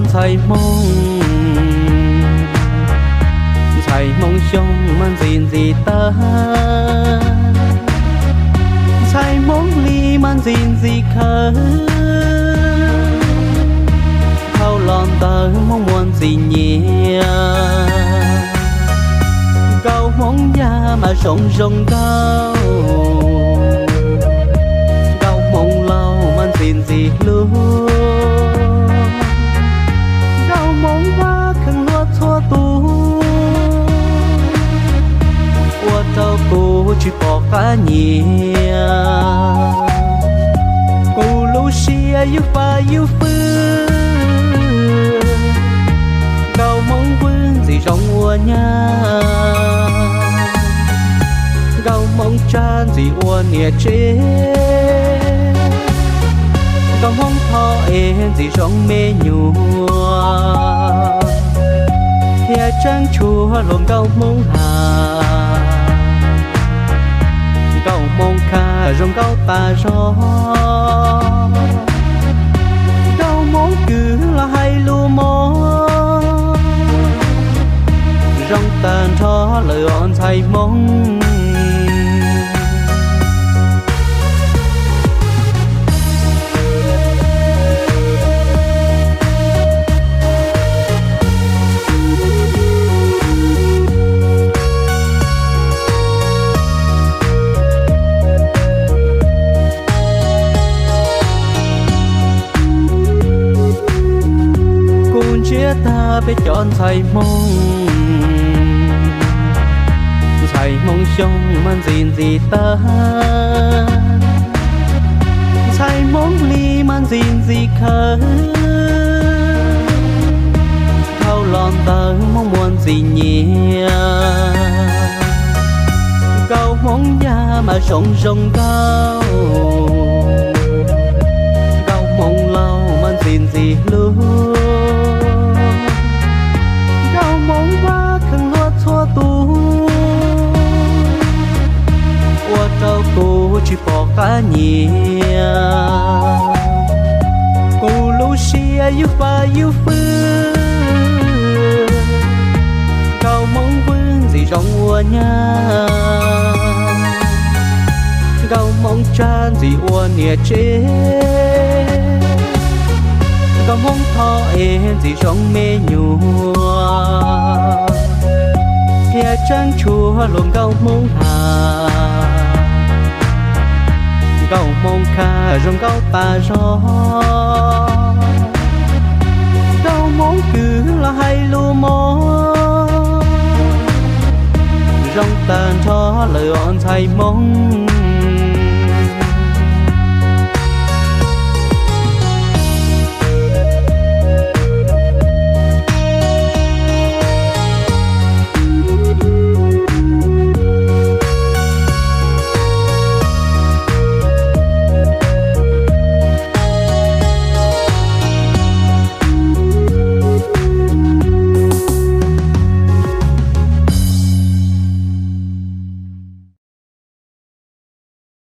Ntxhais Hmoob, ntxhais Hmoob xyoo mas ntxim ntxim tag, ntxhais Hmoob hli mas ntxim ntxim khawv, dhau los ntawm Hmoob muaj ntxim nyiam. Nkauj Hmoob yaj mas zoo zoo nkauj, nkauj Hmoob laus mas ntxim ntxim hlub, nkauj Hmoob vaj kheej hlub txhua tus, ua rau kuv tsis pom qab nyiam. Kuv lub siab yus fab yus fwj, nkauj Hmoob vwm ntxim zoo ua nyab, nkauj Hmoob tsab ntxim ua niam tsev, nkauj Hmoob thov es ntxim zoo me nyuam, thiab tseem tshuav luag nkauj Hmoob has, nkauj Hmoob khaj zoo nkauj tas zog, nkauj Hmoob kwv los hais lus mos, zoo tag nrho lawm os ntxhais Hmoob. Kuv ntsiab tag peb cov ntxhais Hmoob, ntxhais Hmoob xyoo mas ntxim ntxim tag, ntxhais Hmoob hli mas ntxim ntxim khawv, dhau los ntawm Hmoob muaj ntxim nyiam. Nkauj Hmoob yaj mas zoo zoo nkauj, nkauj Hmoob laus mas ntxim ntxim hlub, nkauj Hmoob vaj kheej hlub txhua tus, ua rau kuv tsis pom qab nyiam. Kuv lub siab yus fab yus fwj, nkauj Hmoob vwm ntxim zoo ua nyab, nkauj Hmoob tsab ntxim ua niam tsev, nkauj Hmoob thov es ntxim zoo me nyuam, thiab tseem tshuav luag nkauj Hmoob has, nkauj Hmoob khaj zoo nkauj tas zog, nkauj Hmoob kwv los hais lus mos, zoo tag nrho lawm os ntxhais Hmoob.